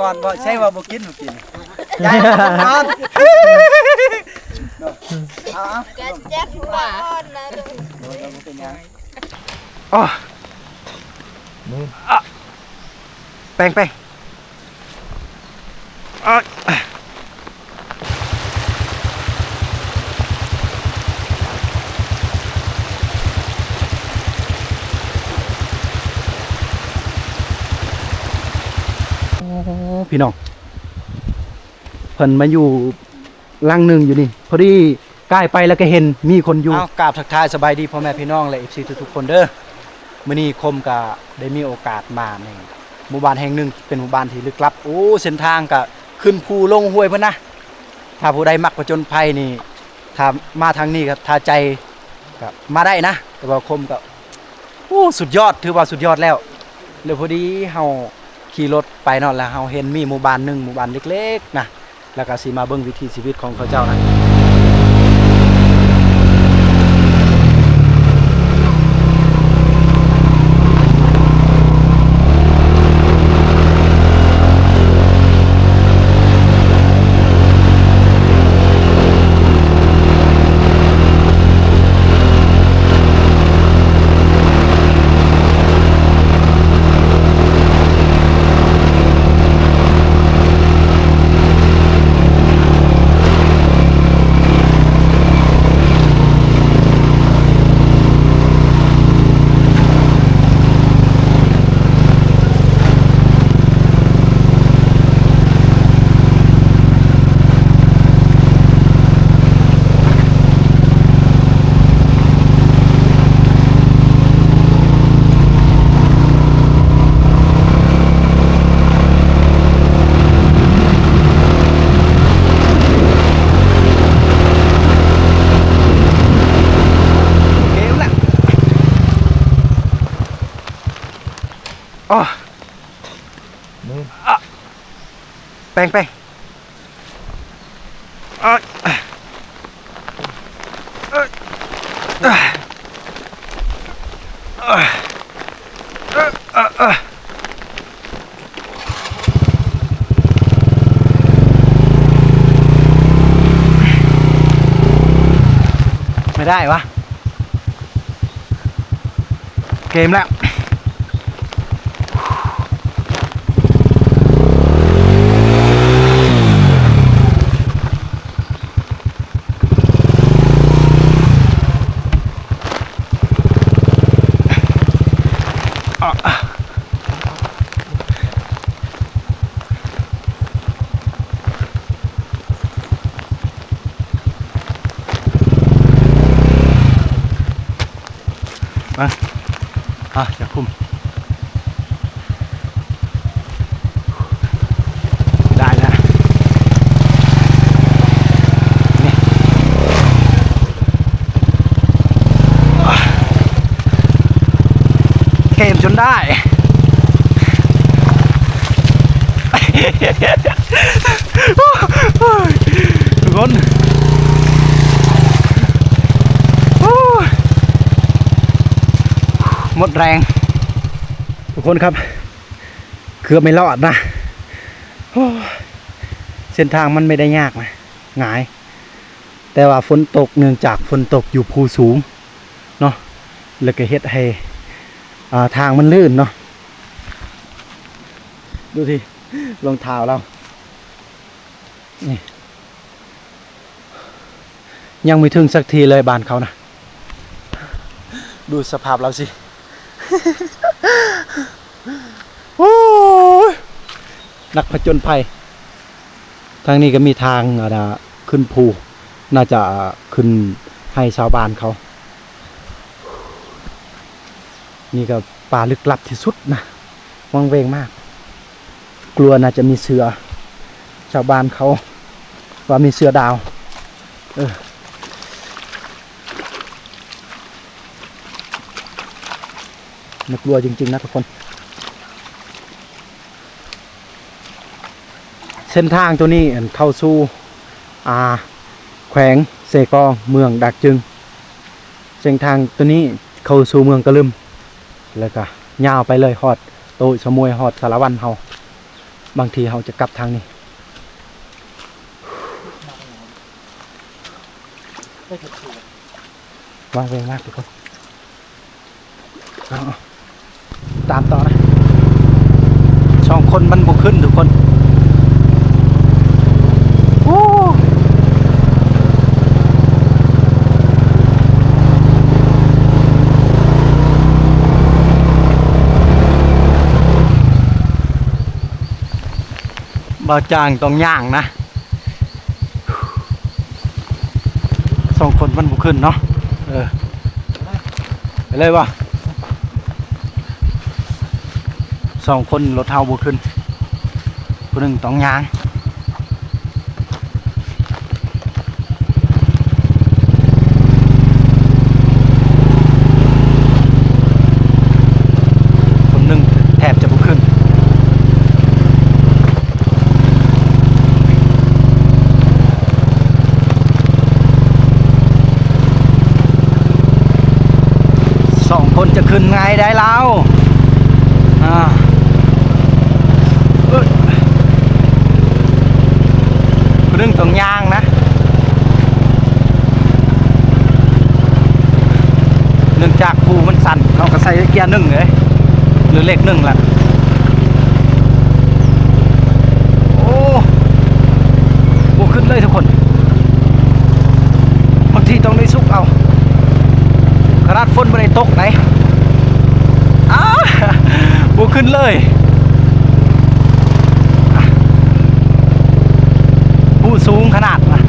ກ່ອນບໍ່ ໃຊ່ວ່າບໍ່ກິນມື້ກີ້ນີ້ ຢາຍກ່ອນ ເອົາໆ ກະແຈັບຫົວອ່ອນນະ ໂດຍ ບໍ່ເປັນຫຍັງ ອໍ ອະ ແປງ ແປງ ອະ ໂອ້ ພີ່ນ້ອງ ເພິ່ນມາຢູ່ຫຼັງໜຶ່ງຢູ່ນີ້ ພໍດີ ກາຍໄປແລ້ວກໍເຫັນມີຄົນຢູ່. ອ້າວ ກາບທັກທາຍສະບາຍດີພໍ່ແມ່ພີ່ນ້ອງ ແລະ ເອັຟຊີ ທຸກໆຄົນເດີ. ມື້ນີ້ຄົມກໍໄດ້ມີໂອກາດມາໃນໝູ່ບ້ານແຫ່ງໜຶ່ງ ເປັນໝູ່ບ້ານທີ່ລຶກລັບ. ໂອ້ ເສັ້ນທາງກໍຂຶ້ນພູລົງຫ້ວຍພຸ້ນນະ. ຖ້າຜູ້ໃດມັກຜະຈົນໄພນີ້ ຖ້າມາທາງນີ້ກໍ ຖ້າໃຈກໍມາໄດ້ນະ. ແຕ່ວ່າຄົມກໍ ໂອ້ ສຸດຍອດ ຖືວ່າສຸດຍອດແລ້ວ. ແລ້ວພໍດີເຮົາຂີ່ລົດໄປເນາະ ແລ້ວເຮົາເຫັນມີໝູ່ບ້ານໜຶ່ງ ໝູ່ບ້ານເລັກໆນະ. ແລ້ວກໍຊິມາເບິ່ງວິຖີຊີວິດຂອງເຂົາເຈົ້ານະ. ອ້າ ອະ ແປງ ແປງ ອະ ໄມ່ໄດ້ວະ. ເກມແລ້ວ ມາ ອ່ະ ຢ່າຄຸມ ໄດ້ແລ້ວ ນີ້ ເຄມຈົນໄດ້ ທຸກຄົນ ໂອ້ຍ ໝົດແຮງ ທຸກຄົນຄັບ ເກືອບໄມ່ລອດນະ ໂອ້ຍ ເສັ້ນທາງມັນໄມ່ໄດ້ຍາກນະ ງ່າຍ ແຕ່ວ່າຝົນຕົກ ເນື່ອງຈາກຝົນຕົກຢູ່ພູສູງເນາະ ແລ້ວກໍເຮັດໃຫ້ ອ່າ ທາງມັນລື່ນເນາະ ດູຕິ ລອງເທົ້າລາວ ນີ້ ຍັງບໍ່ເຖິງສັກທີເລີຍບ້ານເຂົານະ ດູສະພາບລາວຊິ ໂອ້ຍ ນັກຜະຈົນໄພ ທາງນີ້ກໍມີທາງ ອັນນ່າ ຂຶ້ນພູ ໜ້າຈະຂຶ້ນໄຮ່ຊາວບ້ານເຂົາ ນີ້ກໍປ່າລຶກລັບທີ່ສຸດນະ ວັງເວງມາກ ກົວໜ້າຈະມີເສືອ ຊາວບ້ານເຂົາວ່າມີເສືອດາວ ເອີ ໜ້າກົວຈິງໆນະທຸກຄົນ. ເສັ້ນທາງໂຕນີ້ ອັນ ເຂົ້າສູ່ ອ່າ ແຂວງເຊກອງ ເມືອງດາກຈຶງ. ເສັ້ນທາງໂຕນີ້ເຂົ້າສູ່ເມືອງກະລຶມ ແລ້ວກະຍາວໄປເລີຍ ຮອດໂຕສະໝວຍ ຮອດສາລະວັນເຮົາ. ບາງທີເຮົາຈະກັບທາງນີ້. ວາງແວງມາກທຸກຄົນ. ເອົາ ຕາມຕໍ່ນະ. ສອງຄົນມັນບໍ່ຂຶ້ນທຸກຄົນ. ໂອ້ ບ່າວຈາງຕ້ອງຍ່າງນະ. ສອງຄົນມັນບໍ່ຂຶ້ນເນາະ. ເອີ ໄປເລີຍບໍ່? ສອງຄົນລົດເຮົາບໍ່ຂຶ້ນ ຜູ້ໜຶ່ງຕ້ອງຍ່າງ. ຄົນໜຶ່ງແທບຈະບໍ່ຂຶ້ນ. ສອງຄົນຈະຂຶ້ນໄງໄດ້ລາວ. ອ່າ ເອີ ຜູ້ໜຶ່ງຕ້ອງຍ່າງນະ. ເນື່ອງຈາກພູມັນຊັນ ເຮົາກໍໃສ່ເກຍໜຶ່ງເດ້ ຫຼືເລກໜຶ່ງລະ. ໂອ້ ບໍ່ຂຶ້ນເລີຍທຸກຄົນ. ບາງທີຕ້ອງໄດ້ສຸກເອົາ ຂະໜາດຝົນບໍ່ໄດ້ຕົກໃດ. ອ້າ ບໍ່ຂຶ້ນເລີຍ. ຜູ້ສູງຂະໜາດນະ.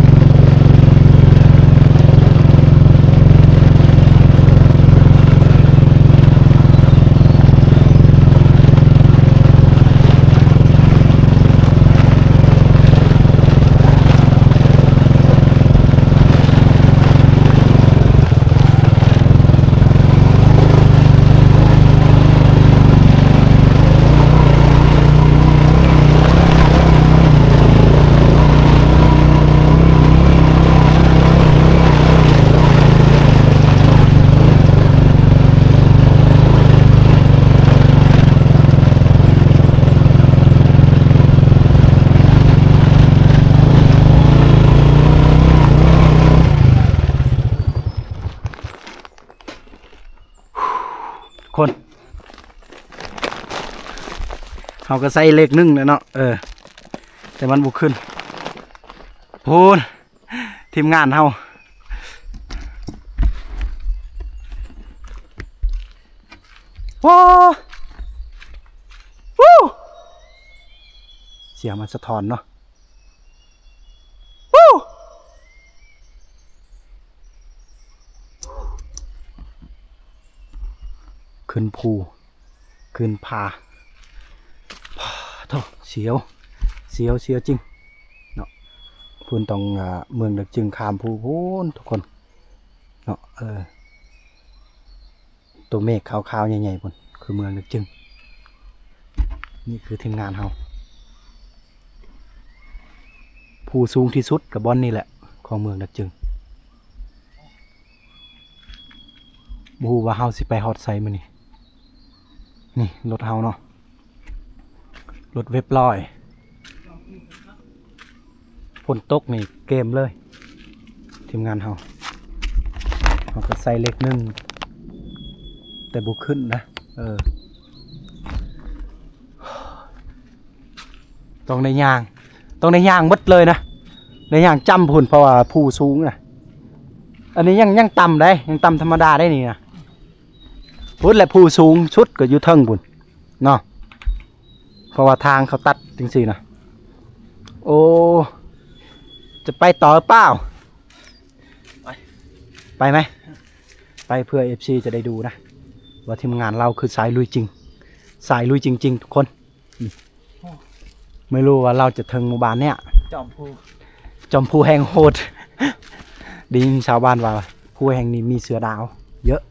ຄົນ ເຮົາກໍໃສ່ເລກໜຶ່ງແຫຼະເນາະ ເອີ ແຕ່ມັນບໍ່ຂຶ້ນ. ໂອ້ ທີມງານເຮົາ ໂອ້ ສຽງມັນສະທ້ອນເນາະ. ຂຶ້ນພູ ຂຶ້ນຜາ ໂທ້ ສຽວ ສຽວ ສຽວຈິງເນາະ. ພຸ້ນຕ້ອງ ອ່າ ເມືອງດາກຈຶງ ຂ້າມພູພຸ້ນທຸກຄົນເນາະ. ເອີ ຕົວເມກຂາວໆໃຫຍ່ໆພຸ້ນ ຄືເມືອງດາກຈຶງ. ນີ້ຄືທີມງານເຮົາ ພູສູງທີ່ສຸດກໍບ່ອນນີ້ແຫຼະ ຂອງເມືອງດາກຈຶງ. ບໍ່ຮູ້ວ່າເຮົາຊິໄປຮອດໃສມື້ນີ້. ນີ້ລົດເຮົາເນາະ ລົດເວັບຮ້ອຍ. ຝົນຕົກນີ້ເກມເລີຍ ທີມງານເຮົາ. ເຮົາກໍໃສ່ເລກໜຶ່ງ ແຕ່ບໍ່ຂຶ້ນນະ. ເອີ ຕ້ອງໄດ້ຍ່າງ ຕ້ອງໄດ້ຍ່າງໝົດເລີຍນະ ໄດ້ຍ່າງຈ້ຳພຸ້ນ ເພາະວ່າພູສູງນະ. ອັນນີ້ຍັງ ຍັງຕ່ຳໃດ໋ ຍັງຕ່ຳທຳມະດາໄດ໋ນີ້ນະ. ພຸ້ນແຫຼະ ພູສູງສຸດກໍຢູ່ເທິງພຸ້ນເນາະ ເພາະວ່າທາງເຂົາຕັດຈັ່ງຊີ້ນະ. ໂອ້ ຈະໄປຕໍ່ຫຼືເປົ່າ? ໄປ ໄປໄໝ? ໄປ ເພື່ອເອັຟຊີຈະໄດ້ດູນະ ວ່າທີມງານລາວຄືສາຍລຸຍຈິງ ສາຍລຸຍຈິງໆ ທຸກຄົນ. ໄມ່ຮູ້ວ່າລາວຈະເຖິງໝູ່ບ້ານເນີ້ຍ ຈອມພູ ຈອມພູແຫ່ງໂຫດ. ໄດ້ຍິນຊາວບ້ານວ່າພູແຫ່ງນີ້ມີເສືອດາວເຍອະ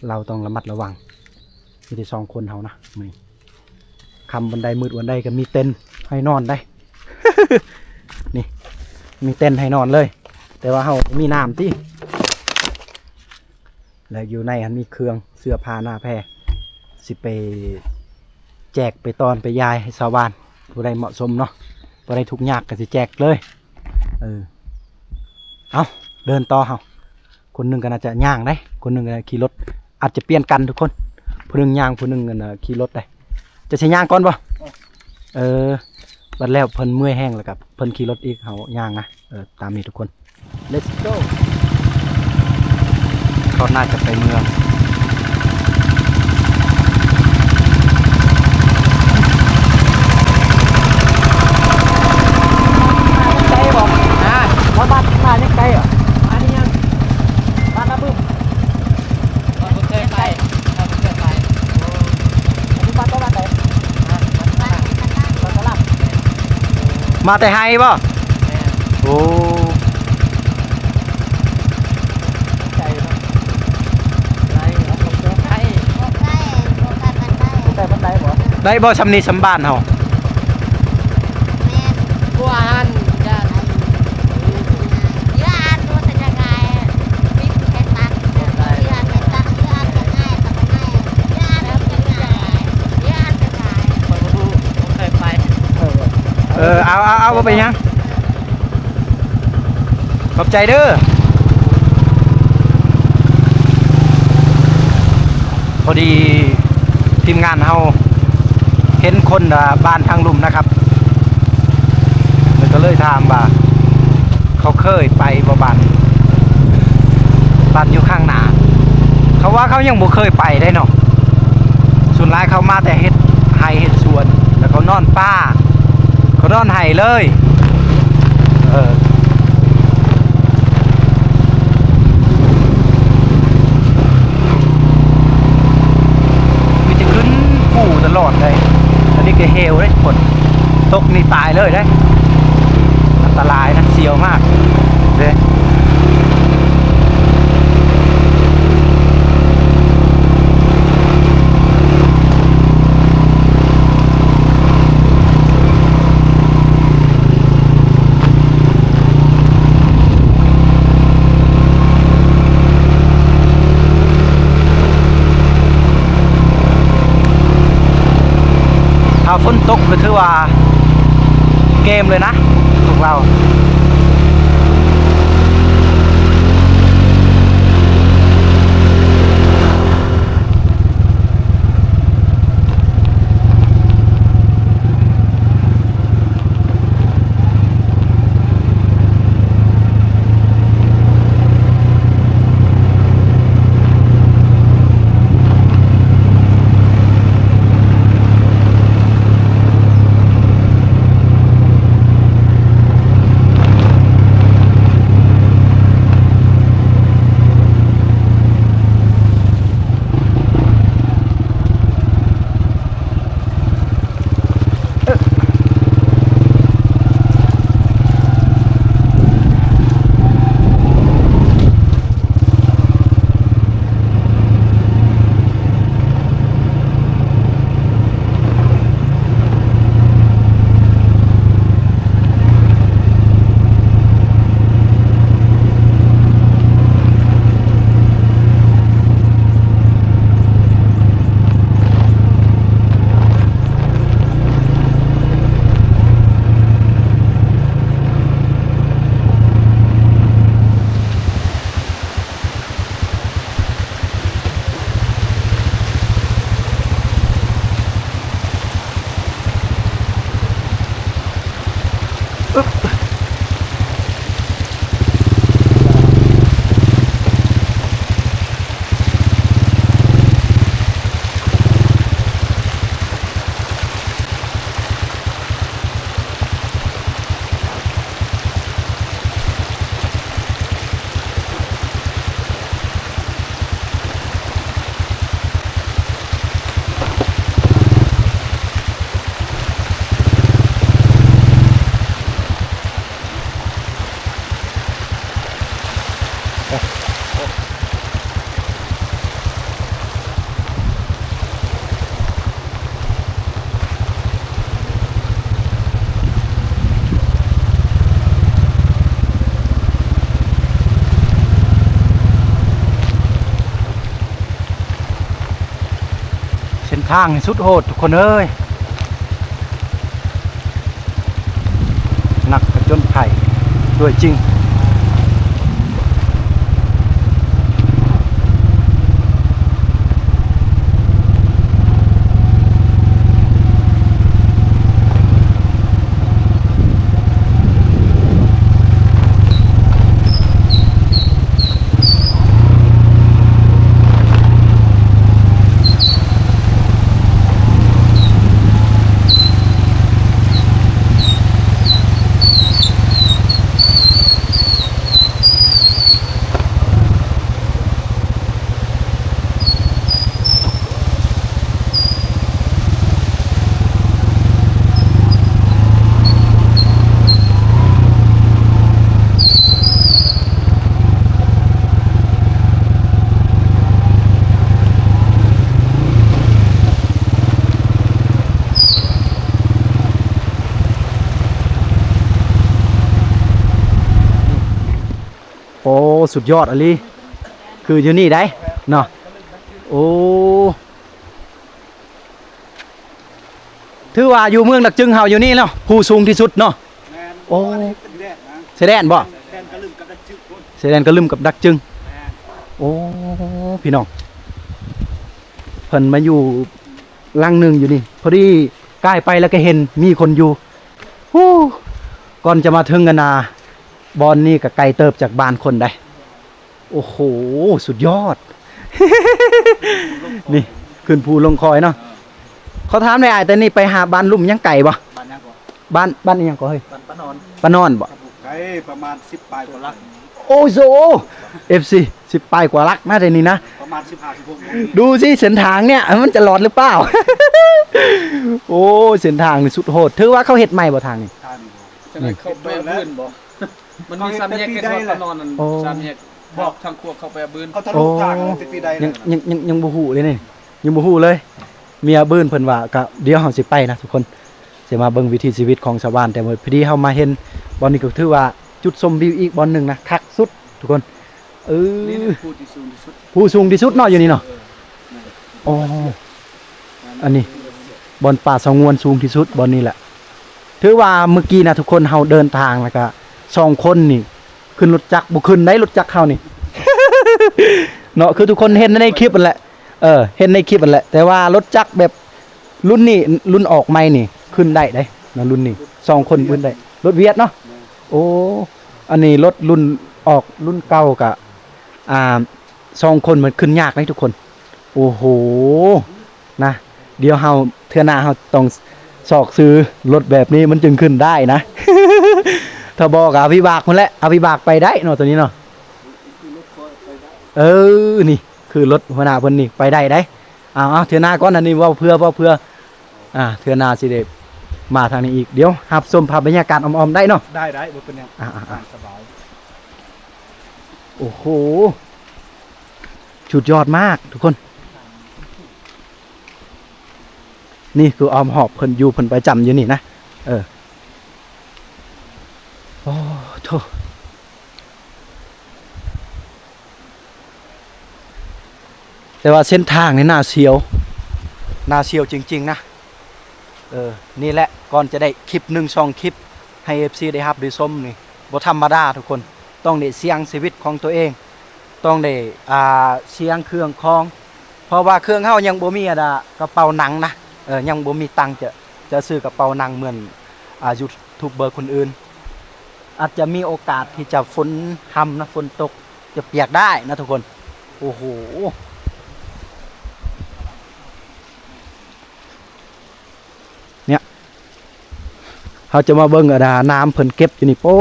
ລາວຕ້ອງລະມັດລະວັງ. ມີແຕ່ສອງຄົນເຮົານະມື້ນີ້ ຄ່ຳວັນໃດ ມືດວັນໃດກໍມີເຕັນໃຫ້ນອນໄດ໋. ນີ້ ມີເຕັນໃຫ້ນອນເລີຍ ແຕ່ວ່າເຮົາມີນ້ຳຕິ. ແລະ ຢູ່ໃນຫັ້ນມີເຄື່ອງເສື້ອຜ້າໜ້າແພ ຊິໄປແຈກໄປຕ້ອນໄປຢາຍໃຫ້ຊາວບ້ານ ຜູ້ໃດເໝາະສົມເນາະ ຜູ້ໃດທຸກຍາກກໍຊິແຈກເລີຍ. ເອີ ເອົາ ເດີນຕໍ່ເຮົາ. ຄົນໜຶ່ງກໍໜ້າຈະຍ່າງໄດ໋ ຄົນໜຶ່ງກໍຂີ່ລົດ ອາດຈະປ່ຽນກັນທຸກຄົນ ຜູ້ໜຶ່ງຍ່າງ ຜູ້ໜຶ່ງ ອັນ ຂີ່ລົດໄດ໋. ເຈົ້າຊິຍ່າງກ່ອນບໍ່? ເອີ ບັດແລ້ວເພິ່ນເມື່ອຍແຮງ ແລ້ວກໍເພິ່ນຂີ່ລົດອີກ ເຮົາຍ່າງນະ. ເອີ ຕາມນີ້ທຸກຄົນ. Let's go. ເຂົາໜ້າຈະໄປເມືອງ. ໄກບໍ່? ຮະ? ບ້ານ ບ້ານນີ້ໄກບໍ່? ອັນນີ້ຍັງ ບ້ານນາບຶ້ມ. ເຮົາບໍ່ເຄີຍໄປ ເຮົາບໍ່ເຄີຍໄປ. ໂອ້ ອັນນີ້ມາແຕ່ບ້ານໃດ? ມາແຕ່ໄຮ່ບໍ່? ແມ່ນ. ໂອ້ ໄກເນາະ. ໄກ ບໍ່ໄກ ບໍ່ໄກປານໃດ. ບໍ່ໄກປານໃດບໍ່? ໄດ້ບໍ່ ຊ່ຳນີ້ ຊ່ຳບ້ານເຮົາ? ແມ່ນ. ບໍ່ ອັນ ເອີ ເອົາ ເອົາ ເອົາ ບໍ່ເປັນຫຍັງ ຂອບໃຈເດີ. ພໍດີທີມງານເຮົາເຫັນຄົນ ອ່າ ບ້ານທາງລຸ່ມນະຄັບ ເພິ່ນກໍເລີຍຖາມວ່າ ເຂົາເຄີຍໄປບໍ່ ບ້ານ ບ້ານຢູ່ຂ້າງໜ້າ? ເຂົາວ່າເຂົາຍັງບໍ່ເຄີຍໄປໄດ໋ເນາະ. ສ່ວນຫຼາຍເຂົາມາແຕ່ເຮັດໄຮ່ເຮັດສວນ ແລ້ວເຂົານອນປ່າ ເຂົານອນໄຮ່ເລີຍ. ເອີ ມີແຕ່ຂຶ້ນພູຕະຫຼອດເລີຍ. ອັນນີ້ກໍເຫວເດ້ ຝົນຕົກນີ້ຕາຍເລີຍເດ້. ອັນຕະລາຍນະ ສຽວມາກເດ້. ຖ້າຝົນຕົກກໍຖືວ່າເກມເລີຍນະ ພວກເຮົາ. ເສັ້ນທາງນີ້ສຸດໂຫດທຸກຄົນເອີຍ. ດ້ວຍຈິງ. ໂອ້ ສຸດຍອດອີ່ຫຼີ ຄືຢູ່ນີ້ໄດ໋ເນາະ. ໂອ້ ຖືວ່າຢູ່ເມືອງດາກຈຶງເຮົາຢູ່ນີ້ເນາະ ພູສູງທີ່ສຸດເນາະ. ແມ່ນ. ໂອ້ ເພາະວ່ານີ້ເປັນແດນນະ ຊາຍແດນບໍ່? ແດນກະລຶມກັບດາກຈຶງພຸ້ນ. ຊາຍແດນກະລຶມກັບດາກຈຶງ. ແມ່ນ. ໂອ້ ພີ່ນ້ອງ ເພິ່ນມາຢູ່ຫຼັງໜຶ່ງຢູ່ນີ້ ພໍດີກາຍໄປແລ້ວກະເຫັນມີຄົນຢູ່. ຮູ້ ກ່ອນຈະມາເຖິງອັນນ່າ ບ່ອນນີ້ກະໄກເຕີບຈາກບ້ານຄົນໄດ໋. ໂອ້ໂຫ ສຸດຍອດ ນີ້ຂຶ້ນພູລົງຄອຍເນາະ. ຂໍຖາມແດ່ອ້າຍ ແຕ່ນີ້ໄປຫາບ້ານລຸ່ມຍັງໄກບໍ່? ບ້ານຫຍັງກໍ? ບ້ານ ບ້ານອີ່ຫຍັງກໍເຮີ້ຍ? ບ້ານປານອນ. ປານອນບໍ່? ໄກ ປະມານສິບປາຍກວ່າຫຼັກ. ໂອ້ໂຫ ເອັຟຊີ ສິບປາຍກວ່າຫຼັກນະ ແຕ່ນີ້ນະ ປະມານສິບຫ້າ ສິບຫົກໂມງ. ດູຊິເສັ້ນທາງເນີ້ຍ ມັນຈະລອດຫຼືເປົ່າ? ໂອ້ຍ ເສັ້ນທາງນີ້ສຸດໂຫດ. ຖືວ່າເຂົາເຮັດໃໝ່ບໍ່ທາງນີ້? ທາງນີ້ບໍ່? ຈັ່ງໃດເຂົາໄປເອົາບືນບໍ່? ມັນມີສາມແຍກ ເຂົາເຮັດແຕ່ປີໃດລະ? ເຂດປານອນນັ້ນ ໂອ້ ສາມແຍກ ບອກທາງພວກເຂົາໄປເອົາບືນ. ເຂົາທະລຸທາງ ໂອ້ ແຕ່ປີໃດລະ? ຍັງ ຍັງ ຍັງ ຍັງບໍ່ຮູ້ເລີຍນີ້ ຍັງບໍ່ຮູ້ເລີຍ. ເມຍບືນເພິ່ນວ່າ ກະດຽວເຮົາຊິໄປນະທຸກຄົນ ຊິມາເບິ່ງວິຖີຊີວິດຂອງຊາວບ້ານ. ແຕ່ວ່າພໍດີເຮົາມາເຫັນບ່ອນນີ້ ກໍຖືວ່າຈຸດຊົມວິວອີກບ່ອນໜຶ່ງນະ ຄັກສຸດທຸກຄົນ. ເອີ ນີ້ແຫຼະພູທີ່ສູງທີ່ສຸດ ພູສູງທີ່ສຸດເນາະ ຢູ່ນີ້ເນາະ. ເອີ ໂອ້ ອັນນີ້ບ່ອນປ່າສະຫງວນສູງທີ່ສຸດ ບ່ອນນີ້ແຫຼະ. ຖືວ່າມື້ກີ້ນະທຸກຄົນ ເຮົາເດີນທາງແລ້ວກະສອງຄົນນີ້ຂຶ້ນລົດຈັກ ບໍ່ຂຶ້ນໄດ້ລົດຈັກເຮົານີ້ເນາະ ຄືທຸກຄົນເຫັນໃນຄລິບຫັ້ນແຫຼະ. ເອີ ເຫັນໃນຄລິບຫັ້ນແຫຼະ ແຕ່ວ່າລົດຈັກແບບລຸ້ນນີ້ ລຸ້ນອອກໃໝ່ນີ້ຂຶ້ນໄດ້ເດ້ເນາະ ລຸ້ນນີ້ສອງຄົນຂຶ້ນໄດ້ ລົດຫວຽດເນາະ. ໂອ້ ອັນນີ້ລົດລຸ້ນອອກລຸ້ນເກົ່າກະ ອ່າ ສອງຄົນມັນຂຶ້ນຍາກເດ້ທຸກຄົນ. ໂອ້ໂຫ ນະ ດຽວເຮົາ ເທື່ອໜ້າເຮົາຕ້ອງຊອກຊື້ລົດແບບນີ້ ມັນຈຶ່ງຂຶ້ນໄດ້ນະ. ຖ້າບໍ່ກະເອົາວິບາກພຸ້ນແຫຼະ ເອົາວິບາກໄປໄດ້ເນາະ ໂຕນີ້ເນາະ. ເອີ ນີ້ ຄືລົດຫົວໜ້າເພິ່ນນີ້ໄປໄດ້ໄດ໋. ເອົາ ເອົາ ເທື່ອໜ້າກ່ອນ ອັນນີ້ເວົ້າເພື່ອ ເວົ້າເພື່ອ ອ່າ ເທື່ອໜ້າຊິໄດ້ມາທາງນີ້ອີກ. ດຽວຮັບຊົມພາບບັນຍາກາດອ້ອມໆໄດ້ເນາະ? ໄດ້ ໄດ້ ບໍ່ເປັນຫຍັງ. ອ່າ ຕາມສະບາຍ. ໂອ້ໂຫ ສຸດຍອດມາກທຸກຄົນ. ນີ້ຄືອ້ອມຮອບເພິ່ນຢູ່ ເພິ່ນປະຈຳຢູ່ນີ້ນະ. ເອີ ໂອ້ໂທ້ ແຕ່ວ່າເສັ້ນທາງນີ້ໜ້າສ່ຽວ ໜ້າສ່ຽວຈິງໆນະ. ເອີ ນີ້ແຫຼະ ກ່ອນຈະໄດ້ຄລິບໜຶ່ງສອງຄລິບໃຫ້ເອັຟຊີໄດ້ຮັບໄດ້ຊົມນີ້ ບໍ່ທຳມະດາທຸກຄົນ. ຕ້ອງໄດ້ສ່ຽງຊີວິດຂອງຕົວເອງ ຕ້ອງໄດ້ ອ່າ ສ່ຽງເຄື່ອງຂອງ ເພາະວ່າເຄື່ອງເຮົາຍັງບໍ່ມີອັນນາ ກະເປົາໜັງນະ. ເອີ ຍັງບໍ່ມີຕັງຈະ ຈະຊື້ກະເປົາໜັງເໝືອນ ອ່າ ຢູທູບເບີຄົນອື່ນ. ອາດຈະມີໂອກາດທີ່ຈະຝົນຮຳນະ ຝົນຕົກຈະປຽກໄດ້ນະທຸກຄົນ. ໂອ້ໂຫ ເນຍ ເຮົາຈະມາເບິ່ງອັນນາ ນ້ຳເພິ່ນເກັບຢູ່ນີ້. ໂອ້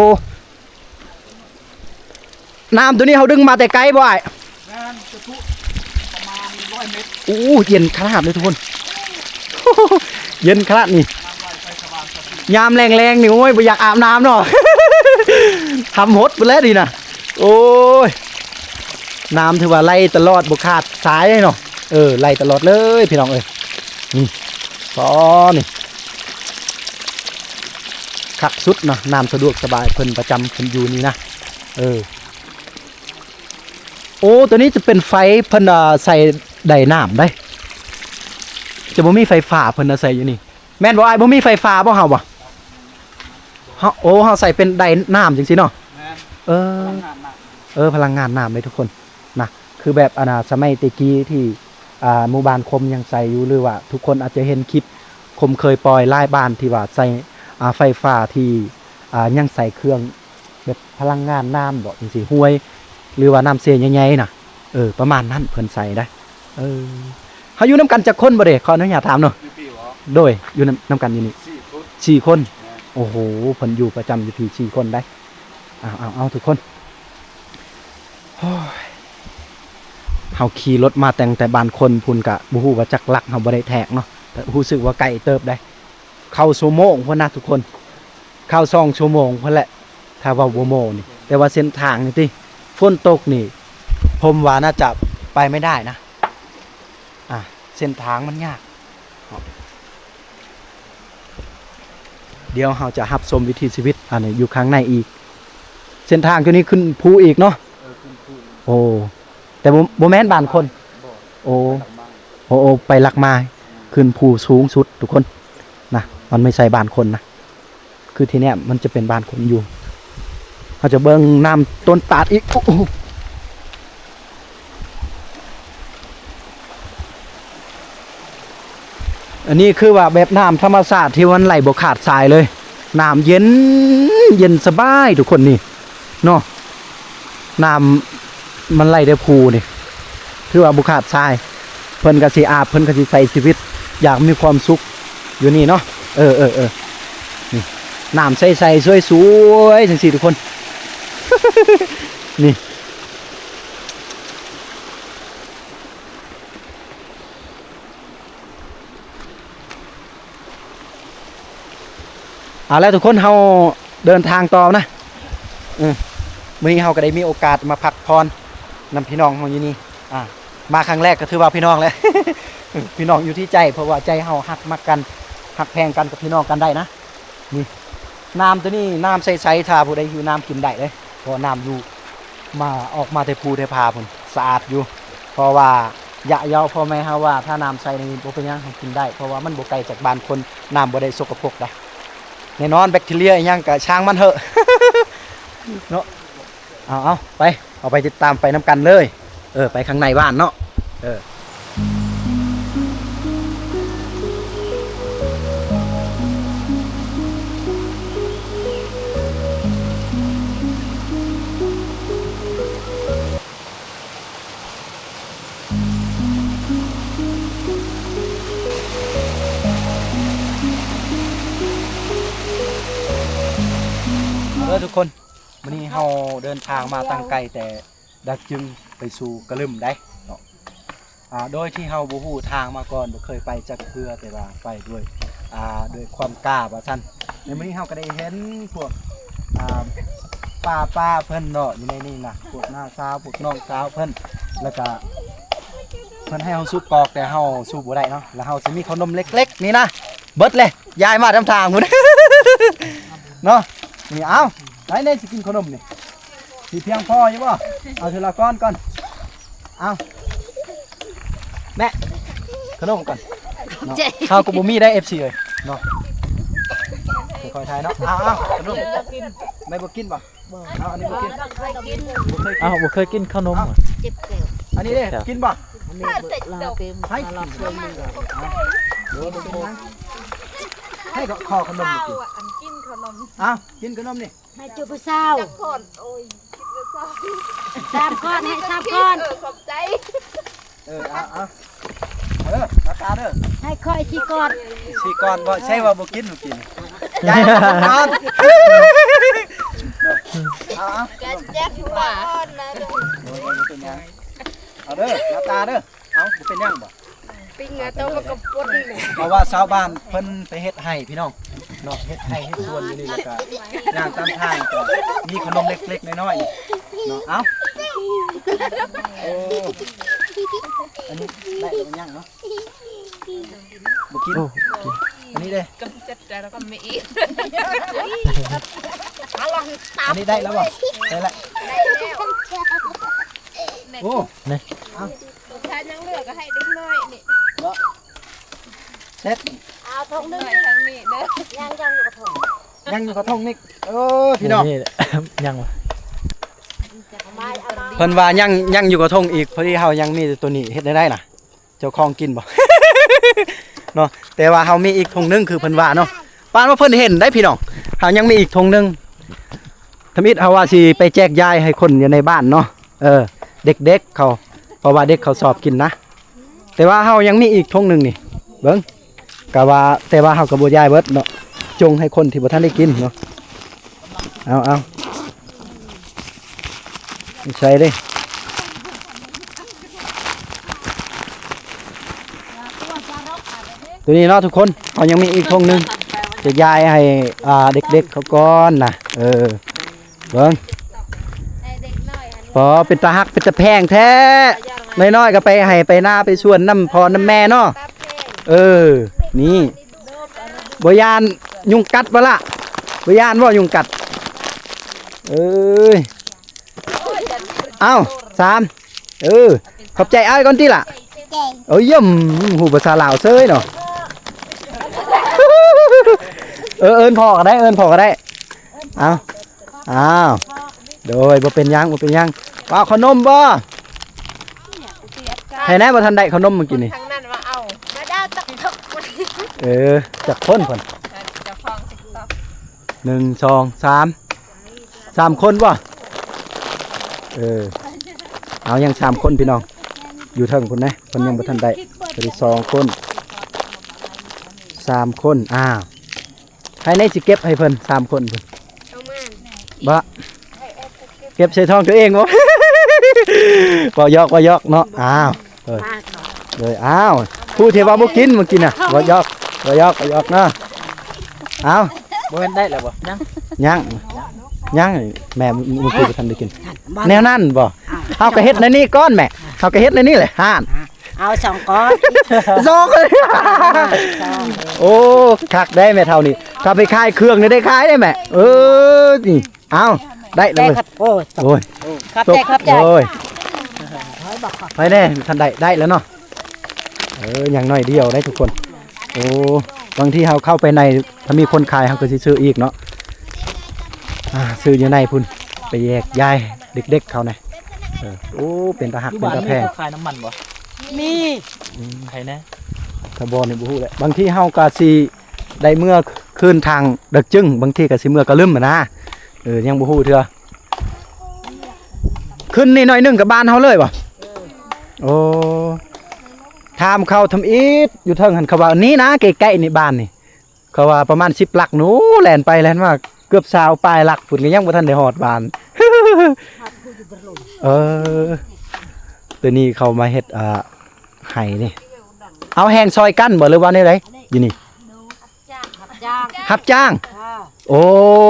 ນ້ຳໂຕນີ້ເຮົາດຶງມາແຕ່ໄກບໍ່ອ້າຍ? ແມ່ນ ຈະທຸ ປະມານຮ້ອຍເມັດ. ໂອ້ ເຢັນຂະໜາດເລີຍທຸກຄົນ ເຢັນຂະໜາດນີ້. ຍາມແລ້ງໆນີ້ ໂອ້ຍ ບໍ່ຢາກອາບນ້ຳເນາະ ທຳຫົດພຸ້ນແຫຼະນີ້ນະ. ໂອ້ຍ ນ້ຳຖືວ່າໄຫຼຕະຫຼອດ ບໍ່ຂາດສາຍເນາະ. ເອີ ໄຫຼຕະຫຼອດເລີຍພີ່ນ້ອງເອີຍ. ນີ້ ອໍ ນີ້ ຄັກສຸດເນາະ ນ້ຳສະດວກສະບາຍ ເພິ່ນປະຈຳ ເພິ່ນຢູ່ນີ້ນະ. ເອີ ໂອ້ ໂຕນີ້ຈະເປັນໄຟເພິ່ນ ອ່າ ໃສ່ໄດນ້ຳໄດ໋ ຈະບໍ່ມີໄຟຟ້າເພິ່ນອາໄສຢູ່ນີ້ ແມ່ນບໍ່ອ້າຍ? ບໍ່ມີໄຟຟ້າບໍ່ເຮົາບໍ່? ເຮົາ ໂອ້ ເຮົາໃສ່ເປັນໄດນ້ຳຈັ່ງຊີ້ເນາະ. ເອີ ພະລັງງານນ້ຳ ເອີ ພະລັງງານນ້ຳເດ້ທຸກຄົນນະ. ຄືແບບ ອັນນ່າ ສະໄໝແຕ່ກີ້ທີ່ ອ່າ ໝູ່ບ້ານຄົມຍັງໃຊ້ຢູ່ ຫຼືວ່າທຸກຄົນອາດຈະເຫັນຄລິບຄົມເຄີຍປ່ອຍຫຼາຍບ້ານທີ່ວ່າໃຊ້ ອ່າ ໄຟຟ້າທີ່ ອ່າ ຍັງໃຊ້ເຄື່ອງແບບພະລັງງານນ້ຳບໍ ຈັ່ງຊີ້ ຫ້ວຍ ຫຼືວ່ານ້ຳເຊໃຫຍ່ໆນະ. ເອີ ປະມານນັ້ນເພິ່ນໃຊ້ໄດ໋. ເອີ ເຮົາຢູ່ນຳກັນຈັກຄົນບໍ່ເດ? ຂໍອະນຸຍາດຖາມເນາະ. ຢູ່ພີ້ບໍ? ໂດຍ ຢູ່ນຳ ນຳກັນຢູ່ນີ້ ສີ່ຄົນ ສີ່ຄົນ. ແມ່ນ. ໂອ້ໂຫ ເພິ່ນຢູ່ປະຈຳຢູ່ພີ້ສີ່ຄົນໄດ໋. ເອົາ ເອົາ ເອົາ ທຸກຄົນ ໂອ້ຍ ເຮົາຂີ່ລົດມາຕັ້ງແຕ່ບ້ານຄົນພຸ້ນ ກະບໍ່ຮູ້ວ່າຈັກຫຼັກເຮົາບໍ່ໄດ້ແທກເນາະ ແຕ່ຮູ້ສຶກວ່າໄກເຕີບໄດ໋. ເຂົ້າຊົ່ວໂມງພຸ້ນນະທຸກຄົນ ເຂົ້າສອງຊົ່ວໂມງພຸ້ນແຫຼະ ຖ້າເວົ້າບໍ່ໂມ້ນີ້. ແຕ່ວ່າເສັ້ນທາງນີ້ຕິ ຝົນຕົກນີ້ ຜົມວ່າໜ້າຈະໄປໄມ່ໄດ້ນະ. ອ່າ ເສັ້ນທາງມັນຍາກເນາະ. ດຽວເຮົາຈະຮັບຊົມວິຖີຊີວິດ ອັນນີ້ຢູ່ຂ້າງໃນອີກ. ເສັ້ນທາງຕົວນີ້ຂຶ້ນພູອີກເນາະ? ເອີ ຂຶ້ນພູ. ໂອ້ ແຕ່ບໍ່ ບໍ່ແມ່ນບ້ານຄົນ. ບໍ່. ໂອ້ ໄປຫຼັກໄມ້. ໂອ້ ໄປຫຼັກໄມ້ ຂຶ້ນພູສູງສຸດທຸກຄົນນະ ມັນບໍ່ໃຊ່ບ້ານຄົນນະ. ຄືທີ່ແນມມັນຈະເປັນບ້ານຄົນຢູ່. ເຮົາຈະເບິ່ງນ້ຳຕົ້ນຕາດອີກ. ໂອ້ ອັນນີ້ຄືວ່າແບບນ້ຳທຳມະຊາດທີ່ມັນໄຫຼບໍ່ຂາດສາຍເລີຍ. ນ້ຳເຢັນ ເຢັນສະບາຍທຸກຄົນນີ້ເນາະ. ນ້ຳ ມັນໄຫຼແຕ່ພູນີ້ ຖືວ່າບໍ່ຂາດສາຍ. ເພິ່ນກະຊິອາບ ເພິ່ນກະຊິໃຊ້ຊີວິດຢ່າງມີຄວາມສຸກຢູ່ນີ້ເນາະ. ເອີ ເອີ ເອີ ນີ້ ນ້ຳໃສໆ ສວຍໆ ຈັ່ງຊີ້ທຸກຄົນ ນີ້. ເອົາລະທຸກຄົນ ເຮົາເດີນທາງຕໍ່ນະ. ເອີ ມື້ນີ້ເຮົາກໍໄດ້ມີໂອກາດມາພັກຜ່ອນນຳພີ່ນ້ອງເຮົາຢູ່ນີ້. ອ່າ ມາຄັ້ງແລກກໍຖືວ່າພີ່ນ້ອງແຫຼະ ພີ່ນ້ອງຢູ່ທີ່ໃຈ ເພາະວ່າໃຈເຮົາຮັກມັກກັນ ຮັກແພງກັນກັບພີ່ນ້ອງກັນໄດ້ນະ. ນີ້ ນ້ຳຕົວນີ້ນ້ຳໃສໆ ຖ້າຜູ້ໃດຫິວນ້ຳກິນໄດ້ເດ້ ເພາະວ່ານ້ຳຢູ່ ມາ ອອກມາແຕ່ພູແຕ່ຜາພຸ້ນ ສະອາດຢູ່. ເພາະວ່າຢະເຍົາພໍ່ແມ່ເຮົາວ່າ ຖ້ານ້ຳໃສນີ້ບໍ່ເປັນຫຍັງ ເຮົາກິນໄດ້ ເພາະວ່າມັນບໍ່ໄກຈາກບ້ານຄົນ ນ້ຳບໍ່ໄດ້ສົກກະປົກໃດ. ແນ່ນອນ ແບັກທີເຣຍອີ່ຫຍັງກະຊ່າງມັນເຖາະເນາະ. ເອົາໆ ໄປ ເຮົາໄປຕິດຕາມໄປນຳກັນເລີຍ. ເອີ ໄປຂ້າງໃນບ້ານເນາະ. ເອີ ເດີທຸກຄົນ ມື້ນີ້ເຮົາເດີນທາງມາຕັ້ງໄກແຕ່ດາກຈຶງໄປສູ່ກະລຶມໄດ໋ເນາະ. ອ່າ ໂດຍທີ່ເຮົາບໍ່ຮູ້ທາງມາກ່ອນ ບໍ່ເຄີຍໄປຈັກເທື່ອ ແຕ່ວ່າໄປດ້ວຍ ອ່າ ດ້ວຍຄວາມກ້າວ່າຊັ້ນ. ໃນມື້ນີ້ເຮົາກໍໄດ້ເຫັນພວກ ອ່າ ປ້າໆເພິ່ນເນາະ ຢູ່ໃນນີ້ນະ ພວກນ້າສາວ ພວກນ້ອງສາວເພິ່ນ ແລ້ວກະເພິ່ນໃຫ້ເຮົາສູບກອກ ແຕ່ເຮົາສູບບໍ່ໄດ້ເນາະ. ແລ້ວເຮົາຊິມີເຂົ້າໜົມເລັກໆນີ້ນະ ເບິດເລີຍ ຢາຍມານຳທາງພຸ້ນເນາະ. ນີ້ ເອົາ ໃຜແນ່ຊິກິນເຂົ້າໜົມນີ້? ຊິພຽງພໍຢູ່ບໍ່? ເອົາເທື່ອລະກ້ອນກ່ອນ. ເອົາ ແມ່ ຂະໜົມກ່ອນເນາະ. ເຮົາກໍບໍ່ມີໄດ໋ ເອັຟຊີ ເອີຍເນາະ. ຄ່ອຍໆ ຖ່າຍເນາະ. ເອົາໆ ຂະໜົມ ແມ່ບໍ່ກິນບໍ່? ບໍ່. ເອົາ ອັນນີ້ບໍ່ກິນ ບໍ່ເຄີຍກິນ. ເອົ້າ ບໍ່ເຄີຍກິນເຂົ້າໜົມ. ເອົາ ເຈັບແກ້ວ. ອັນນີ້ເດ້ ເຈັບແກ້ວ ກິນບໍ່? ອັນນີ້ລາວເຕັມ ໃຫ້ ລາວເຕັມ. ເອົາ ເດີ ເດີ ເດີ ໃຫ້ຂໍຂະໜົມກິນ. ເອົາ ກິນຂະໜົມນີ້ ໃຫ້ຈຸຜູ້ສາວ ຈັກກ່ອນ. ໂອ້ຍ ກິນແລ້ວຊາ ສາມກ້ອນ ໃຫ້ສາມກ້ອນ. ເອີ ຂອບໃຈ. ເອີ ເອົາ ເອົາ ເອີ ມາຕາເດີ ໃຫ້ຂ້ອຍສີ່ກ້ອນ. ສີ່ກ້ອນບໍ່ ໃຊ່ວ່າບໍ່ກິນ ບໍ່ກິນ. ຢາຍ ເອົາ ເອົາ ເອົາ ກະແຈັບວ່າອ່ອນນະ. ໂອ້ຍ ບໍ່ເປັນຫຍັງ ເອົາເດີ ມາຕາເດີ. ເອົ້າ ບໍ່ເປັນຫຍັງບໍ່? ປີ້ງເອົາໂຕມາກະປົນ. ເພາະວ່າຊາວບ້ານເພິ່ນໄປເຮັດໄຮ່ພີ່ນ້ອງເນາະ ເຮັດໄຮ່ເຮັດສວນຢູ່ນີ້ ແລ້ວກະຍ່າງຕາມທາງກະມີຂະໜົມເລັກໆນ້ອຍໆເນາະ. ເອົ້າ ໂອ້ ອັນນີ້ໄດ້ຫຼືຍັງເນາະ? ບໍ່ກິນ. ໂອ້ ບໍ່ກິນ. ອັນນີ້ເດ້ ກຳຈັດກະລະກຳມີອີກ. ອັນນີ້ໄດ້ແລ້ວບໍ່? ໄດ້ລະ ໄດ້ແລ້ວ. ໂອ້ ນີ້ ເອົ້າ ຖ້າຍັງເຫຼືອກະໃຫ້ເດັກນ້ອຍນີ້ເນາະ. ເສັດ ເອົາຖົງໜຶ່ງ ທາງນີ້ເດີ ຍັງ ຍັງຢູ່ກະຖົງ ຍັງຢູ່ກະຖົງນີ້. ເອີ ພີ່ນ້ອງ ນີ້ຍັງວະ. ເພິ່ນວ່າຍັງ ຍັງຢູ່ກະທົງອີກ ພໍດີເຮົາຍັງມີແຕ່ໂຕນີ້ ເຮັດແນວໃດລະ? ເຈົ້າຂອງກິນບໍ່? ເນາະ ແຕ່ວ່າເຮົາມີອີກຖົງໜຶ່ງ ຄືເພິ່ນວ່າເນາະ ປານວ່າເພິ່ນເຫັນໄດ໋ພີ່ນ້ອງ ເຮົາຍັງມີອີກຖົງໜຶ່ງ ທຳອິດເຮົາວ່າຊິໄປແຈກຢາຍໃຫ້ຄົນຢູ່ໃນບ້ານເນາະ ເອີ ເດັກໆເຂົາ ເພາະວ່າເດັກເຂົາຊອບກິນນະ ແຕ່ວ່າເຮົາຍັງມີອີກຖົງໜຶ່ງນີ້ ເບິ່ງ ກະວ່າ ແຕ່ວ່າເຮົາກະບໍ່ຢາຍເບິດເນາະ ຈົ່ງໃຫ້ຄົນທີ່ບໍ່ທັນໄດ້ກິນເນາະ ເອົາ ເອົາ ໃສ່ເດ້ ໂຕນີ້ເນາະທຸກຄົນ ເຮົາຍັງມີອີກຖົງໜຶ່ງ ຈະຢາຍໃຫ້ ອ່າ ເດັກໆເຂົາກ່ອນນະ ເອີ ເບິ່ງ ອໍ ເປັນຕາຮັກ ເປັນຕາແພງແທ້ ນ້ອຍໆກະໄປໄຮ່ໄປນາໄປສວນນຳພໍ່ນຳແມ່ເນາະ ເອີ ນີ້ ບໍ່ຢ້ານຍຸງກັດບໍ່ລະ? ບໍ່ຢ້ານບໍ່ຍຸງກັດ? ເອີຍ ເອົ້າ ສາມ ເອີ ຂອບໃຈອ້າຍກ່ອນຕິລະ ເອີ ຢ້ຽມ ຮູ້ພາສາລາວເສີຍເນາະ ເອີ ເອີ້ນພໍ່ກະໄດ້ ເອີ້ນພໍ່ກະໄດ້ ເອົ້າ ອ້າວ ໂດຍ ບໍ່ເປັນຫຍັງ ບໍ່ເປັນຫຍັງ ເອົາເຂົ້າໜົມບໍ່? ໃຜແນ່ບໍ່ທັນໄດ້ເຂົ້າໜົມມື້ກີ້ນີ້ ທາງນັ້ນວ່າເອົາ ມາດາວຕັກເຖາະ ເອີ ຈັກຄົນເພິ່ນ ເຈົ້າຂອງຕິກຕອກ ໜຶ່ງ ສອງ ສາມ ສາມຄົນບໍ່? ເອີ ເອົາ ຍັງສາມຄົນພີ່ນ້ອງ ຢູ່ເທິງພຸ້ນນະ ເພິ່ນຍັງບໍ່ທັນໄດ້ ເພິ່ນສອງຄົນ ສາມຄົນ ອ້າວ ໃຜແນ່ຊິເກັບໃຫ້ເພິ່ນສາມຄົນພຸ້ນ ເອົາມາ ບໍ່ ເກັບໃສ່ທ້ອງຕົວເອງບໍ່? ເວົ້າຢອກ ເວົ້າຢອກເນາະ ອ້າວ ເອີ ເອີ ອ້າວ ຜູ້ທີ່ວ່າບໍ່ກິນມື້ກີ້ນະ ເວົ້າຢອກ ເວົ້າຢອກ ເວົ້າຢອກເນາະ ອ້າວ ບໍ່ແມ່ນໄດ້ແລ້ວບໍ່? ຍັງ ຍັງ ຍັງ ແມ່ມື້ກີ້ບໍ່ທັນໄດ້ກິນ ແນວນັ້ນບໍ່? ເຮົາກະເຮັດໃນນີ້ກ່ອນແມ່ ເຮົາກະເຮັດໃນນີ້ແຫຼະ ຫັ້ນ ເອົາສອງກ້ອນ ສອງ ໂອ້ ຄັກໄດ໋ແມ່ເຖົ້ານີ້ ຖ້າໄປຂາຍເຄື່ອງນີ້ໄດ້ຂາຍໄດ໋ແມ່ ເອີ ນີ້ ເອົາ ໄດ້ແລ້ວເວີຍ ໂອ້ຍ ໂອ້ຍ ຂອບໃຈ ຂອບໃຈ ໂອ້ຍ ໃຜແນ່ ທັນໄດ້ ໄດ້ແລ້ວເນາະ ເອີ ຍັງໜ້ອຍດຽວໄດ໋ທຸກຄົນ ໂອ້ ບາງທີເຮົາເຂົ້າໄປໃນ ຖ້າມີຄົນຂາຍເຮົາກະຊິຊື້ອີກເນາະ ອ່າ ຊື້ຢູ່ໃນພຸ້ນ ໄປແຈກຢາຍເດັກໆເຂົານະ ເອີ ໂອ້ ເປັນຕາຮັກ ເປັນຕາແພງ ຢູ່ບ້ານມີເຂົາຂາຍນ້ຳມັນບໍ່? ມີ ໃຜແນ່ ຖ້າບໍ່ນີ້ບໍ່ຮູ້ແຫຼະ ບາງທີເຮົາກະຊິ ໄດ້ເມືອຄືນທາງດາກຈຶງ ບາງທີກະຊິເມືອກະລຶມຫັ້ນນາ ເອີ ຍັງບໍ່ຮູ້ເທື່ອ ຂຶ້ນນີ້ໜ້ອຍໜຶ່ງກະບ້ານເຮົາເລີຍບໍ່? ໂອ້ ຖາມເຂົາທຳອິດ ຢູ່ເທິງຫັ້ນເຂົາວ່າ ນີ້ນະ ໃກ້ໆນີ້ບ້ານນີ້ ເຂົາວ່າປະມານສິບຫຼັກ ໂອ້ ແລ່ນໄປແລ່ນມາ ເກືອບຊາວປາຍຫຼັກພຸ້ນ ກະຍັງບໍ່ທັນໄດ້ຮອດບ້ານ ເອີ ໂຕນີ້ເຂົາມາເຮັດ ອ່າ ໄຮ່ນີ້ ເອົາແຮງຊ່ອຍກັນບໍ່ ຫຼືວ່າແນວໃດ ຢູ່ນີ້? ຮັບຈ້າງ ຮັບຈ້າງ ເອີ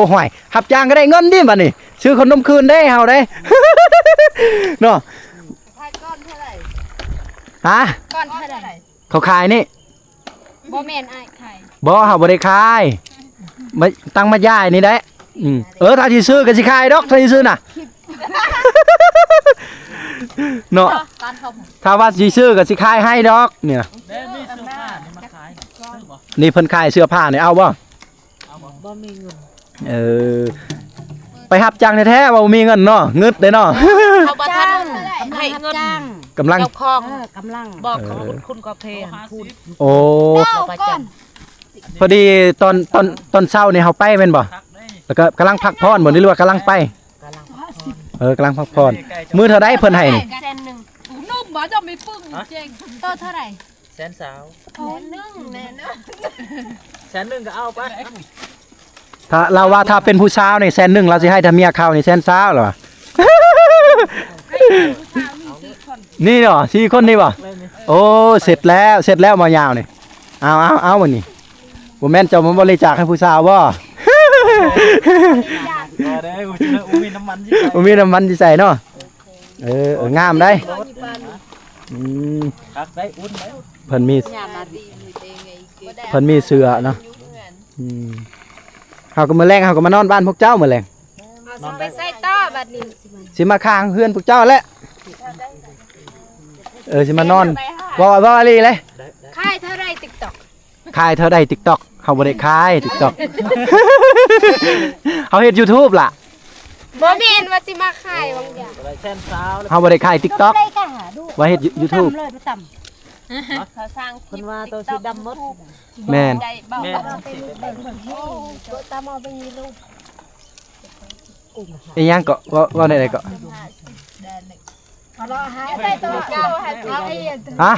ໂອ້ ຫ້ວຍ ຮັບຈ້າງກະໄດ້ເງິນຕິບາດນີ້ ຊື້ເຂົ້າໜົມຄືນເດ້ເຮົາເດ້ ເນາະ ຂາຍກ້ອນເທົ່າໃດ? ຮະ? ກ້ອນເທົ່າໃດ? ເຂົາຂາຍນີ້ ບໍ່ແມ່ນອ້າຍຂາຍ ບໍ່ ເຮົາບໍ່ໄດ້ຂາຍ ມາ ຕັ້ງມາຢາຍນີ້ແຫຼະ ອືມ ເອີ ຖ້າຊິຊື້ກະຊິຂາຍດອກ ຖ້າຊິຊື້ນະ ເນາະ ຖ້າວ່າຊິຊື້ກະຊິຂາຍໃຫ້ດອກ ນີ້ນະ ນີ້ເພິ່ນຂາຍເສື້ອຜ້ານີ້ ເອົາບໍ່? ບໍ່ມີເງິນ ເອີ ໄປຮັບຈ້າງແທ້ໆ ວ່າບໍ່ມີເງິນເນາະ ງຶດເດ້ເນາະ ເຂົາບໍ່ທັນໃຫ້ເງິນ ກຳລັງ ເຈົ້າຂອງ ເອີ ກຳລັງ ບອກເຂົາ ເອີ ຄຸນກາເຟພຸ້ນ ໂອ້ ເຈົ້າກ່ອນ ພໍດີຕອນ ຕອນ ຕອນເຊົ້ານີ້ເຮົາໄປແມ່ນບໍ່? ແລ້ວກະກຳລັງພັກຜ່ອນບໍ່ ຫຼືວ່າກຳລັງໄປ? ເອີ ກຳລັງພັກຜ່ອນ ມື້ເທົ່າໃດເພິ່ນໃຫ້ນີ້? ແສນໜຶ່ງ ໜຸ່ມບໍ່ ເຈົ້າມີປຶ້ງເຈັງ ໂຕເທົ່າໃດ? ແສນຊາວ ແສນໜຶ່ງແນ່ນອນ ແສນໜຶ່ງກະເອົາໄປ ຖ້າລາວວ່າຖ້າເປັນຜູ້ສາວນີ້ແສນໜຶ່ງ ລາວຊິໃຫ້ ຖ້າເມຍເຂົານີ້ແສນຊາວລະວ່າ ນີ້ເນາະ ສີ່ຄົນນີ້ບໍ່? ໂອ້ ເສັດແລ້ວ ເສັດແລ້ວໝໍຍາວນີ້ ເອົາ ເອົາ ເອົາ ມື້ນີ້ ບໍ່ແມ່ນເຈົ້າມາບໍລິຈາກໃຫ້ຜູ້ສາວບໍ່? ບໍ່ໄດ້ ບໍ່ມີນ້ຳມັນຊິໃສ່ ບໍ່ມີນ້ຳມັນຊິໃສ່ເນາະ ເອີ ເອີ ງາມໄດ໋ ອືມ ຄັກໄດ໋ ອຸ່ນໄດ໋ ເພິ່ນມີ ເພິ່ນມີເສື້ອເນາະ ອືມ ເຮົາກະມື້ແລງເຮົາກະມານອນບ້ານພວກເຈົ້າມື້ແລງ ເຮົາຊິໄປໃສຕໍ່ບາດນີ້ ຊິມາຄ້າງເຮືອນພວກເຈົ້າແຫຼະ ເອີ ຊິມານອນ ເວົ້າ ເວົ້າອີ່ຫຼີເລີຍ ຂາຍເທົ່າໃດຕິກຕອກ ຂາຍເທົ່າໃດຕິກຕອກ ເຮົາບໍ່ໄດ້ຂາຍຕິກຕອກ ເຮົາເຮັດຢູທູບລະ ບໍ່ແມ່ນວ່າຊິມາຂາຍບາງຢ່າງ. ເຮົາບໍ່ໄດ້ຂາຍ TikTok ວ່າເຮັດ YouTube ເພິ່ນວ່າໂຕສີດຳໝົດ. ແມ່ນ ອີ່ຫຍັງເກາະ ເວົ້າ ເວົ້າແນວໃດເກາະ? ຮະ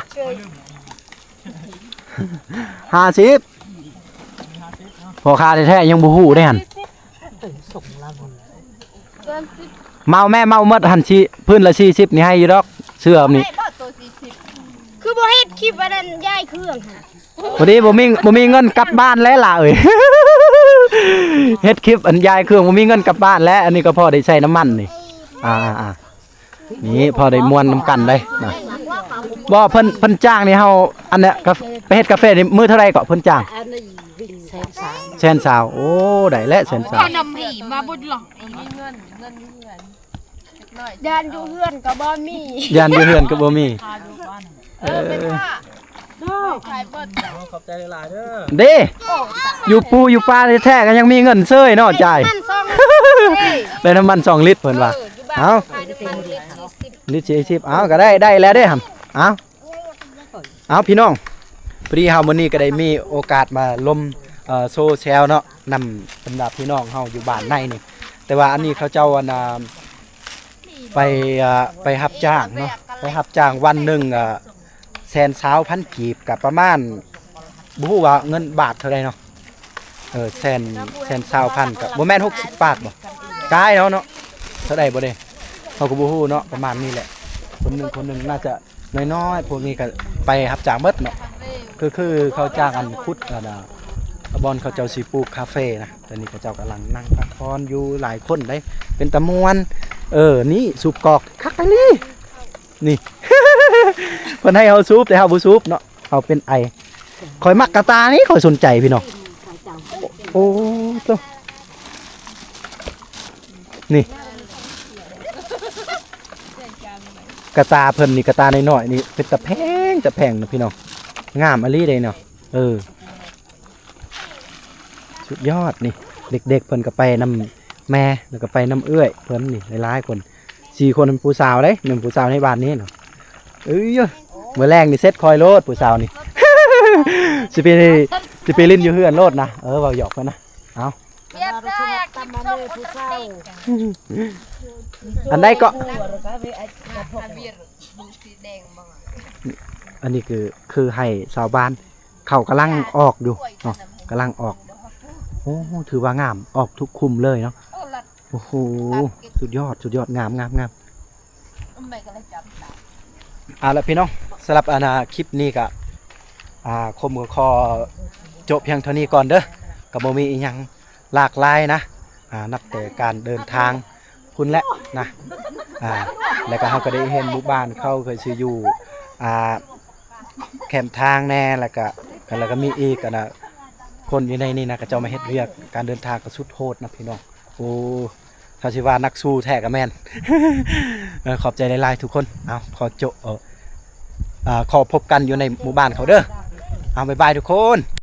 ຫ້າສິບ ພໍ່ຄ້າແທ້ໆ ຍັງບໍ່ຮູ້ເດ້ຫັ້ນ. ເມົາແມ່ ເມົາໝົດຫັ້ນ ຊິ ພື້ນລະສີ່ສິບນີ້ໃຫ້ຢູ່ດອກ ເຊື່ອນີ້. ຄືບໍ່ເຮັດຄລິບອັນນັ້ນ ຍ້າຍເຄື່ອງຫັ້ນ? ພໍດີບໍ່ມີ ບໍ່ມີເງິນກັບບ້ານແລ້ວຫຼ້າເອີຍ. ເຮັດຄລິບອັນຍ້າຍເຄື່ອງ ບໍ່ມີເງິນກັບບ້ານແລ້ວ. ອັນນີ້ກໍພໍໄດ້ໃຊ້ນ້ຳມັນນີ້. ອ່າໆໆ ນີ້ພໍໄດ້ມ່ວນນຳກັນໄດ໋ນະ. ບໍ່ ເພິ່ນ ເພິ່ນຈ້າງນີ້ ເຮົາ ອັນເນີ້ຍ ກາ ໄປເຮັດກາເຟນີ້ມື້ເທົ່າໃດເກາະ ເພິ່ນຈ້າງ? ແສນຊາວ. ແສນຊາວ. ໂອ້ ໄດ້ແລ້ວແສນຊາວ. ເອົານ້ຳໃຫ້ມາບົດລອງ. ຢ້ານຢູ່ເຮືອນກໍບໍ່ມີ ຢ້ານຢູ່ເຮືອນກໍບໍ່ມີ. ເອີ ຂອບໃຈຫຼາຍໆເດີ. ເດ້ ຢູ່ປູຢູ່ປາແທ້ໆ ກໍຍັງມີເງິນເຊີຍເນາະ ຈ່າຍ. ໄດ້ນ້ຳມັນສອງລິດເພິ່ນວ່າ. ເອີ ເອົາ ລິດສີ່ສິບ. ເອົາ ກໍໄດ້ ໄດ້ແລ້ວເດ້ຫັ້ນ. ເອົາ ເອົາ ພີ່ນ້ອງ ພໍດີເຮົາມື້ນີ້ກໍໄດ້ມີໂອກາດມາລົມ ເອີ ໂຊແຊວເນາະ ນຳບັນດາພີ່ນ້ອງເຮົາຢູ່ບ້ານໃນນີ້. ແຕ່ວ່າອັນນີ້ເຂົາເຈົ້າ ອັນນ່າ ໄປ ເອີ ໄປຮັບຈ້າງເນາະ ໄປຮັບຈ້າງວັນໜຶ່ງ ເອີ ແສນຊາວພັນກີບ ກໍປະມານ ບໍ່ຮູ້ວ່າເງິນບາດເທົ່າໃດເນາະ. ເອີ ແສນ ແສນຊາວພັນ ກໍບໍ່ແມ່ນຫົກສິບບາດບໍ່? ກາຍເນາະ ເນາະ ເທົ່າໃດບໍ່ເດ້ ເຮົາກໍບໍ່ຮູ້ເນາະ. ປະມານນີ້ແຫຼະ ຄົນໜຶ່ງ ຄົນໜຶ່ງໜ້າຈະ ນ້ອຍໆ ພວກນີ້ກໍໄປຮັບຈ້າງເບິດເນາະ. ຄື ຄືເຂົາຈ້າງອັນຂຸດ ອັນນ່າ ບ່ອນເຂົາເຈົ້າຊິປູກກາເຟນະ. ຕອນນີ້ເຂົາເຈົ້າກຳລັງນັ່ງພັກຜ່ອນຢູ່ຫຼາຍຄົນເດ້ ເປັນຕາມ່ວນ. ເອີ ນີ້ສູບກອກຄັກອີ່ຫຼີນີ້. ເພິ່ນໃຫ້ເຮົາສູບ ແຕ່ເຮົາບໍ່ສູບເນາະ ເຮົາເປັນໄອ. ຂ້ອຍມັກກະຕ່ານີ້ ຂ້ອຍສົນໃຈພີ່ນ້ອງ. ໂອ້ ໂຕ ນີ້ ກະຕ່າເພິ່ນນີ້ ກະຕ່ານ້ອຍໆນີ້ ເປັນຕາແພງ ຕາແພງນະພີ່ນ້ອງ. ງາມອີ່ຫຼີເດ້ເນາະ. ເອີ ສຸດຍອດນີ້. ເດັກໆເພິ່ນກໍໄປນຳແມ່ ແລ້ວກໍໄປນຳເອື້ອຍເພິ່ນນີ້ ຫຼາຍໆຄົນ ສີ່ຄົນ. ເປັນຜູ້ສາວເດ້ ແມ່ນຜູ້ສາວໃນບ້ານນີ້ເນາະ. ເອີຍ ມື້ແລງນີ້ເສັດຂ້ອຍໂລດ ຜູ້ສາວນີ້. ຊິໄປ ຊິໄປຫຼິ້ນຢູ່ເຮືອນໂລດນະ. ເອີ ເວົ້າຫຍອກເພິ່ນນະ. ເອົາ ອັນໃດເກາະ? ອັນນີ້ຄື ຄືໄຮ່ຊາວບ້ານ ເຂົາກຳລັງອອກຢູ່ເນາະ ກຳລັງອອກ. ໂອ້ ຖືວ່າງາມ ອອກທຸກຄຸ້ມເລີຍເນາະ. ໂອ້ໂຫ ສຸດຍອດ ສຸດຍອດ ງາມ ງາມ ງາມ. ເອົາລະພີ່ນ້ອງ ສຳລັບ ອັນນ່າ ຄລິບນີ້ກະ ອ່າ ຄົມກໍຂໍຈົບພຽງເທົ່ານີ້ກ່ອນເດີ. ກໍບໍ່ມີອີ່ຫຍັງຫຼາກຫຼາຍນະ ອ່າ ນັບແຕ່ການເດີນທາງພຸ້ນແຫຼະນະ. ອ່າ ແລ້ວກໍເຮົາກໍໄດ້ເຫັນໝູ່ບ້ານເຂົາ ກໍຊິຢູ່ ອ່າ ແຄມທາງແດ່ ແລ້ວກະ ແລ້ວກະມີອີກ ອັນນ່າ ຄົນຢູ່ໃນນີ້ນະ ເຂົາເຈົ້າມາເຮັດວຽກ ການເດີນທາງກໍສຸດໂຫດນະພີ່ນ້ອງ. ໂອ້ ຖ້າຊິວ່ານັກສູ້ແທ້ກໍແມ່ນ. ເອີ ຂອບໃຈຫຼາຍໆທຸກຄົນ. ເອົາ ຂໍໂຈະ ເອົາ ອ່າ ຂໍພົບກັນຢູ່ໃນໝູ່ບ້ານເຂົາເດີ. ເອົາ ບາຍບາຍທຸກຄົນ.